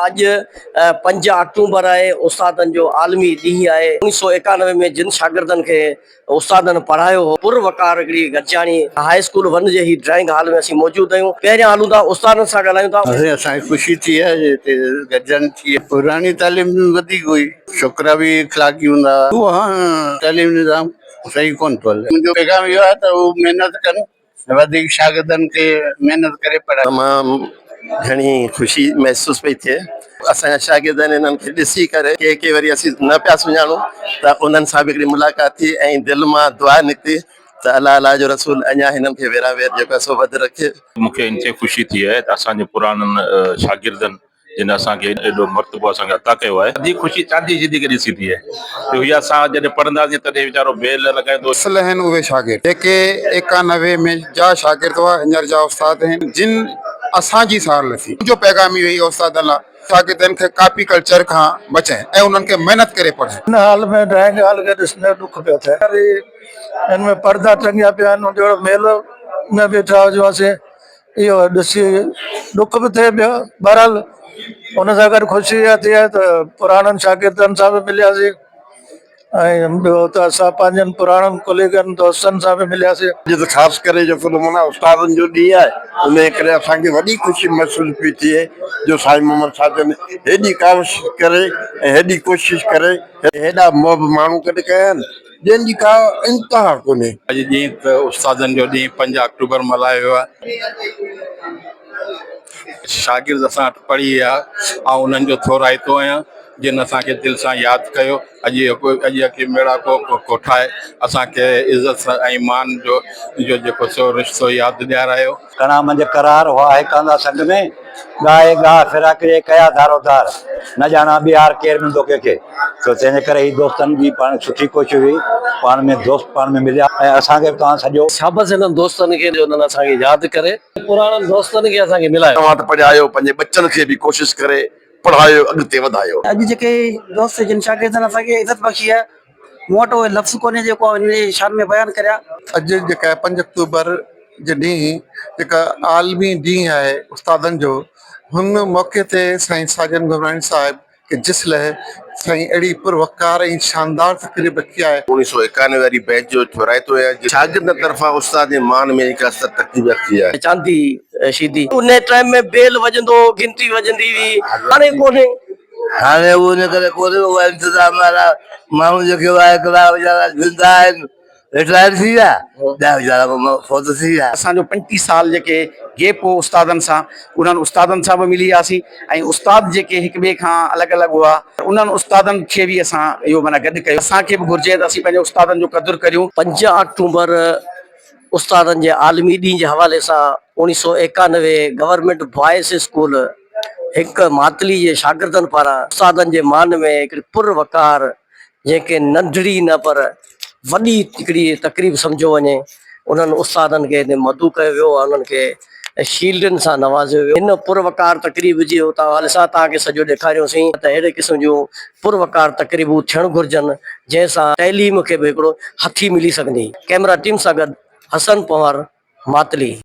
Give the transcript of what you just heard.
اڄ پنج آڪٽومبر آهي، استادن جو عالمي ڏينهن آهي. اوڻيهه سئو ايڪانوي ۾ جن شاگردن کي استادن پڙهايو هو، پر وقار هڪڙي گڏجاڻي هاء اسڪول ون جي هي ڊرائنگ هال ۾ اسين موجود آهيون. پهريان هلون ٿا استادن سان ڳالهايون ٿا. سائين اسان کي خوشي ٿي آهي جو هتي گڏجاڻي ٿي آهي. پراڻي تعليم وڌيڪ هئي، ڇوڪرا به اخلاقي هوندا هئا. هاڻ تعليم نظام صحيح ڪونه ٿو هلي. منهنجو پيغام اهو آهي ته هو محنت ڪن. وڌيڪ شاگردن کي محنت ڪري پڙهائي. تمام گهڻي خوشي محسوس پئي ٿئي. اسان جا شاگرد آهن انهن کي ڏسي ڪري ڪي ڪي وري اسين نه پيا سڃاڻون ته انهن سان به هڪڙي ملاقات ٿي ۽ دل مان دعا نڪتي ته الله الله جو رسول اڃا هنن کي ويران وير جيڪو آهي سو وڌ رکي. مون کي انتهائي خوشي ٿي آهي ته اسان جي پراڻن شاگردن جن اسان کي ايڏو مرتبو اسان کي عطا ڪيو آهي. وڌيڪ خوشي چاندي جي کي ڏسي ٿئي جو هي اسان جڏهن پڙهنداسين تڏهن ويچارو بيل لڳائيندو. اصل آهن اهي شاگرد جيڪي 91 ۾ جا شاگرد هئا هينئر جا استاد آهن جن اسان جي سار لٿي. منهنجو پيغام اهو ئي استادن لاء شاگردن کي ڪاپي ڪلچر کان بچائين ۽ انهن کي محنت ڪري پڙهائين. هن حال ۾ ڊرائنگ هال کي ڏسندي ڏک پيو ٿئي. هن ۾ پردا ٽنگيا پيا آهن جهڙو ميلو ۾ ويٺا هجون اسين. اهو ڏسي ڏک به ٿئي پيو بهرحال ان سان گڏ خوشي اها ٿي آهي ته پراڻن شاگردن سان به ملياسين ۽ ٻيو ته اسان پنهنجن پراڻن ڪليگن دوستن سان به ملياسين. اڄ ته خاص ڪري جيڪو ته معنيٰ استادن جو ڏينهن آهي انهيء ڪري اسان کي وڏي خوشي محسوس پئي ٿئي جو سائين محمد ساجن هيڏي ڪاوش ڪري ۽ هيڏي ڪوشش ڪري هيڏا محب ماڻهو گڏ ڪيا آهن. جنهن جي ڪا انتها ڪونهي. اڄ ڏينهن ته استادن جو ڏينهن پنج آڪٽوبر ملهايو ويو آهي. شاگرد اسان وٽ پڙهي ويا آئون انهن جو ٿورائتو آهيان جن اسان کي دل سان ياد ڪيو اڄ اڄ اڪي ميڙاڪو ڪوٺائي اسان کي عزت ۽ مان جو جو جيڪو سو رشتو ياد ڏيارايو. ڪڻا منجهه قرار، هئا هيڪاندا سنگ ۾، ڳائي ڳاهه فراق جي، ڪيا ڌارو ڌار، نه ڄاڻان ٻيهار، ڪير ملندو ڪنهن کي. سو تنهن جي ڪري هي دوستن جي پاڻ سٺي ڪوشش هئي، پاڻ ۾ دوست پاڻ ۾ مليا ۽ اسان کي به توهان سڏيو. شابس هنن دوستن کي جو انهن اسان کي ياد ڪري پراڻن دوستن کي اسان کي ملايو. توهان ته پڙهيا آهيو پنهنجي ٻچن کي به ڪوشش ڪري پڙهايو اڳتي وڌايو. اڄ جيڪي دوست جن شاگردن اسان کي عزت بخشي آهي مون وٽ اهي لفظ ڪونهي جيڪو آئون هن جي شان ۾ بيان ڪريان. اڄ جيڪا پنج آڪٽوبر جي ڏينهن جيڪا عالمي ڏينهن آهي استادن جو هن موقعي تي سائين ساجن گهمراڻي صاحب کي جس لهي سائين اهڙي پروقار ۽ شاندار تقريب رکي آهي. اوڻيهه سو ايڪانوي واري بيچ جو ٿورائتو آهيان جن شاگردن طرفان استاد جي مان ۾ هڪ استر تقريب رکي آهي. چاندي شيدي انهي ٽائيم ۾ بيل وڄندو هو گهنٽي وڄندي هئي هاڻي ڪونهي. هاڻي اهو ان ڪري ڪونهي اها انتظام وارا ماڻهو جيڪي هئا هڪڙا ويچارا زنده آهن رٽائر ٿي ويا ٻيا ويچارا فوت ٿي ويا. اسان جو 35 سال جيڪي گيپ هو استادن سان انهن استادن سان به ملي وياسين ۽ استاد جيڪي هڪ ٻئي کان الڳ الڳ هئا انهن استادن کي به اسان اهو معنيٰ گڏ ڪيو اسان کي به گهرجي ته اسين پنهنجي استادن جو قدر ڪريون. پنج آڪٽومبر استادن جي عالمي ڏينهن جي حوالي سان اوڻيهه سئو ايڪانوي گورنمينٽ بوائز اسڪول هڪ ماتلي جي شاگردن پاران استادن جي مان ۾ هڪڙي پر وقار جنهن کي ننڍڙي نه پر وڏي هڪڙي تقريب سمجهيو وڃي انهن استادن کي هتي مدعو ڪيو ويو ۽ انهن کي شيلڊن سان نوازيو ويو. هن پر وقار تقريب جي حوالي سان توهان کي سڄو ڏيکاريوسين ته اهڙي قسم جون پر وقار تقريبون ٿيڻ گهرجن جنهن سان تعليم کي به هڪڙو هٿي ملي سگهندي. ڪئميرا ٽيم سان گڏ حسن پنهور، ماتلي.